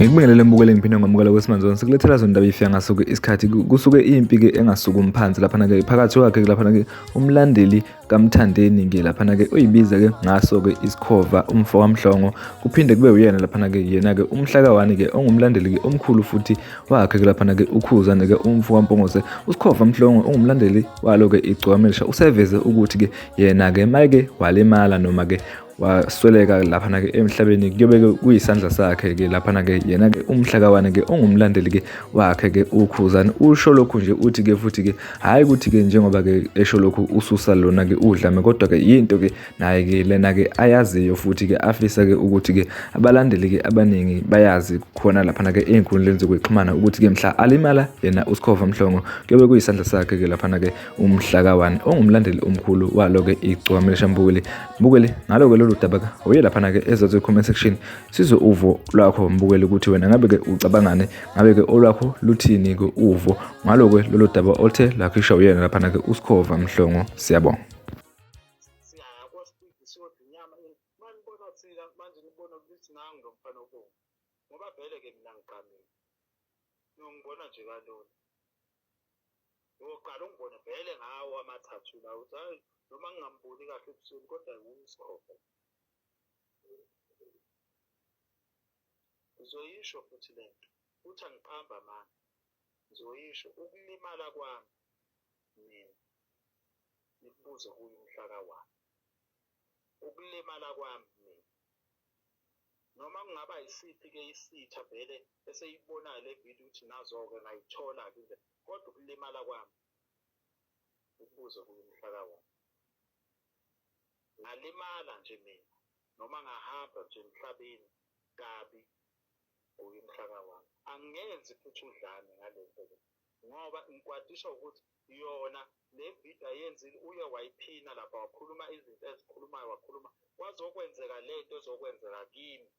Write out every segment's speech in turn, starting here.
Ngikubingelele mbukeli, ngiphinde ngamukela kwesimanje sikulethela zona indaba ifika ngasuke isikhathi kusuke impi-ke engasukumi phansi laphana-ke phakathi kwakhe laphana-ke umlandeli kaMthandeni-ke laphana-ke uyibiza-ke ngaso-ke isikhova umfo kaMhlongo, kuphinde kube uyena laphana-ke yena-ke umhlakawani-ke ongumlandeli-ke omkhulu futhi wakhe-ke laphana-ke uKhuzane-ke umfo kaMpungose. USikhova Mhlongo ungumlandeli walo-ke iGcokama useveze ukuthi-ke yena-ke mayeke walimala noma-ke wasweleka laphana-ke emhlabeni kuyobe-ke kuyisandla sakhe-ke laphana-ke yena-ke umhlakawane-ke ongumlandeli-ke wakhe-ke uKhuzani. Usho lokhu nje uthi-ke futhi-ke hhayi ukuthi-ke njengoba-ke esho lokhu ususa lona-ke udlame, kodwa-ke yinto-ke naye-ke lena-ke ayaziyo futhi-ke afisa-ke ukuthi-ke abalandeli-ke abaningi bayazi khona laphana-ke ey'nkundleni zokuxhumana ukuthi-ke mhla alimala yena uSikhova Mhlongo kuyobe kuyisandla sakhe-ke laphana-ke umhlaka-1 ongumlandeli omkhulu walo-ke iGcokama Elisha. Mbukeli, mbukeli, ngalo-ke lolu daba-ke uye laphana-ke ezansi comment section sizwe uvo lwakho mbukeli ukuthi wena ngabe-ke ucabangani, ngabe-ke olwakho luthini-ke uvo ngalo-ke lolu daba oluthe lwakhishwa uyena laphana-ke uSikhova Mhlongo. Siyabonga. Ngoba vele-ke mina ngigqamile, niyongibona nje kalula. Uyoqala ungibone vele ngawo amathathu la uthi hayi noma ngingamboni kahle ebusweni kodwa wumsikhova. Ngizoyisho futhi le nto futhi angiqambi amanga, ngizoyisho ukulimala kwami mina nikubuze kuye umhlaka wami. Ukulimala kwami mina noma kungaba yisiphi-ke isitha vele eseyibonayo le video ukuthi nazo-ke ngayithola-ke indlela, kodwa ukulimala kwami ukubuze kuye umhlaka wami. Ngalimala nje mina noma ngahamba nje emhlabeni kabi kuye umhlaka wami. Angenzi futhi udlame ngale nto le ngoba ngikwatiswa ukuthi yona le video ayenzile uye wayiphina lapha wakhuluma izinto ezikhulumayo, wakhuluma kwazokwenzeka le nto ezokwenzeka kimi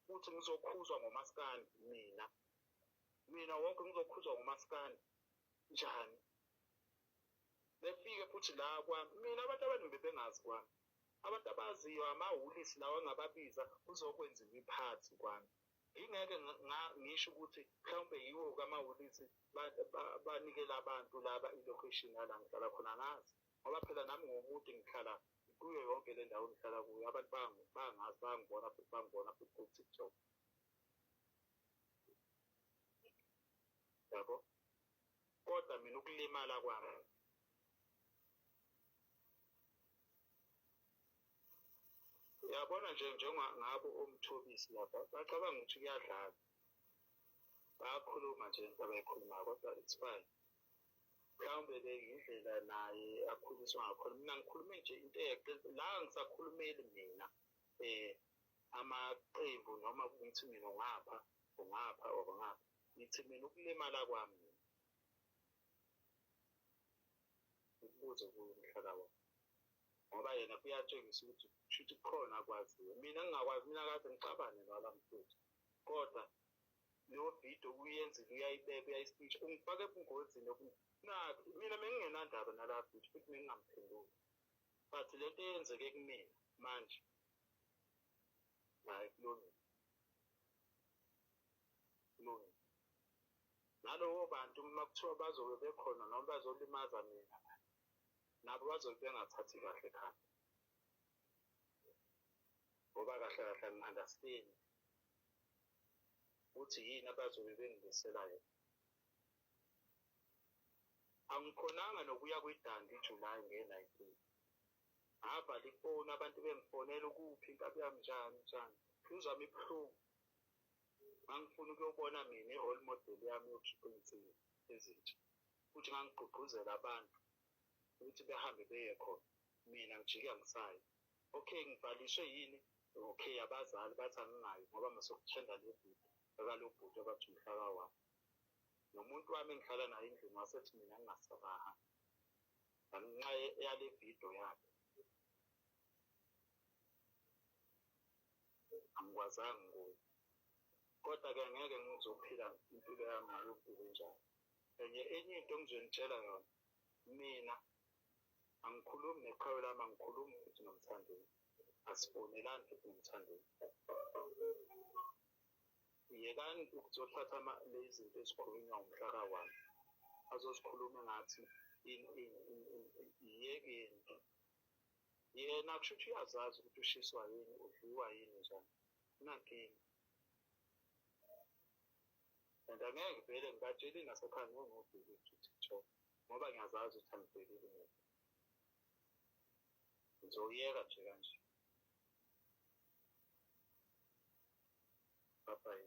futhi ngizokhuzwa ngomaskandi mina mina wonke ngizokhuzwa ngomaskandi njani befike futhi la kwami mina abantu abaningi bebengazi kwami abantu abaziyo amahulisi lawa engababiza kuzokwenziwa iphathi kwami ngingeke ngisho ukuthi mhlawumbe yiwo kamahulisi banikela abantu laba i-location yala ngihlala khona angazi ngoba phela nami nguwumuntu ngihlala kuyo yonke le ndawo engihlala kuyo abantu bangazi bayangibona futhi bangibona futhi ku-TikTok yabo kodwa mina ukulimala kwami uyabona nje njengabo omthobisi lapha bacabanga ukuthi kuyadlalwa bayakhuluma nje into abayikhulumayo kodwa it's fine mhlawumbe le yindlela naye akhuliswa ngakhona mina ngikhulume nje into eyeqe la ngisakhulumeli mina amaqembu noma ngithi mina ungapha ungapha or ngapha ngithi mina ukulimala kwami mina ukubuze kuye umhlaka wami ngoba yena kuyatshengisa ukuthi shuthi kukhona akwaziyo mina ngingakwazi mina kade ngixabane nala mfuthu kodwa leyo video uyenzile uyayibeka uyayisititsha ungifake ebungozini mina bengingenandaba nala video futhi bengingamphenduli but lento eyenzeke kumina manje hayi kulungile kulungile nalowo bantu uma kuthiwa bazobe bekhona noma bazolimaza mina nabo bazobe bengathathi kahle ekhanda ngoba kahle kahle angi-understand ukuthi yini abazobe bengilisela yona. Angikhonanga nokuya kwiDundee July nge-19. Ngavala ifoni abantu bengifonela ukuphi inkabi yami njani njani. Inhliziyo yami ibuhlungu. Ngangifuna ukuyobona mina i-role model yami yokukhipha iy'nsizwa ezintsha. Futhi ngangigqugquzela abantu ukuthi behambe beye khona. Mina ngijike angisayi. Okay ngibhaliswe yini? Okay abazali bathi angingayi ngoba masekuthenda le video ekalo bhuti abathi umhlaka wami. Nomuntu wami engihlala naye endlini wasethi mina ngingasabahambi ngenxa yale video yakhe. Angikwazanga ukuya. Kodwa-ke angeke ngizophila impilo yami ngaleyo mpilo enjalo. Enye enye into engizonitshela yona, mina angikhulumi neqhawe lami, angikhulumi futhi noMthandeni, asifonelani futhi noMthandeni. Yekani ukuzothatha lezi zinto ezikhulunywa ngomhla ka-1, azozikhuluma ngathi yiyekeni. Yena kusho ukuthi uyazazi ukuthi ushiswa yini, udliwa yini njani, nankinga. And angeke vele ngibatsheli nasekhaya ngeke ngiwudelete u-TikTok ngoba ngiyazazi ukuthi angideleli muntu. Ngizoyeka nje kanje. Bye bye.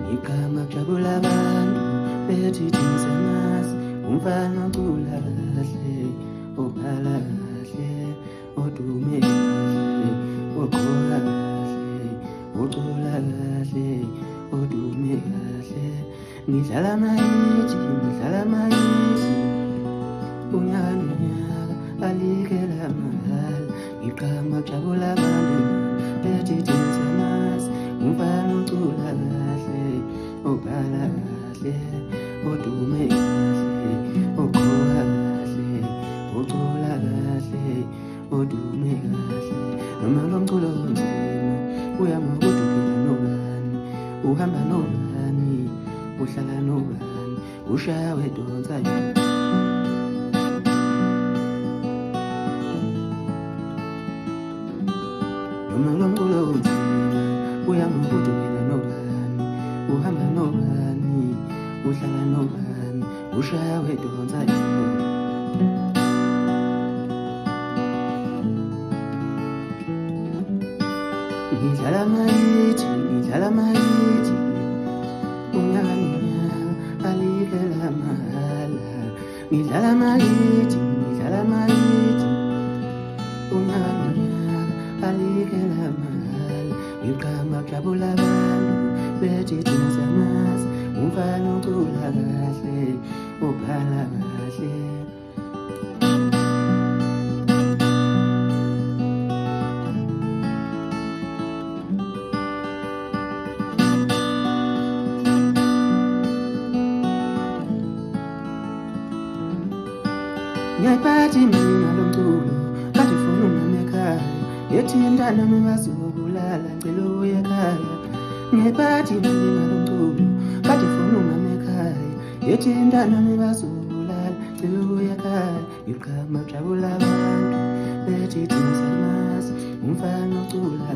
Ngigama kujabula abantu bethi thina siyamazi umfana ocula kahle obhala kahle odume kahle ogqoka kahle ocula kahle odume kahle ngidlala amayithi ngidlala amayithi unyaka nonyaka alike lamahhala ngiqhama kujabula abantu bethi thina siyamazi umfana ocula kahle obhala kahle odume kahle ogqoka kahle ocula kahle odume kahle noma lo mculo onzima uya ngokuthi uphila nobani uhamba nobani uhlala nobani ushaya wedonsa yona noma lo mculo onzima uya ngokuthi uphila nobani uhamba nobani uhlala nobani ushaya wedonsa yona. Ngidlala amayithi ngidlala amayithi unyaka nonyaka alike lamahhala ngidlala amayithi ngidlala amayithi unyaka nonyaka alike lamahhala ngiqhama kujabula abantu bethi thina siyamazi umfana ocula kahle obhala kahle. Ngiyayiphatha imali ngalo mculo kade ufuna umama ekhaya yethi mntanami bazobulala ngicela uye ekhaya. Ngiyayiphatha imali ngalo mculo kade ufuna umama ekhaya yethi mntanami bazobulala ngicela uye ekhaya. Ngiqhama jabula abantu bethi thina siyamazi umfana ocula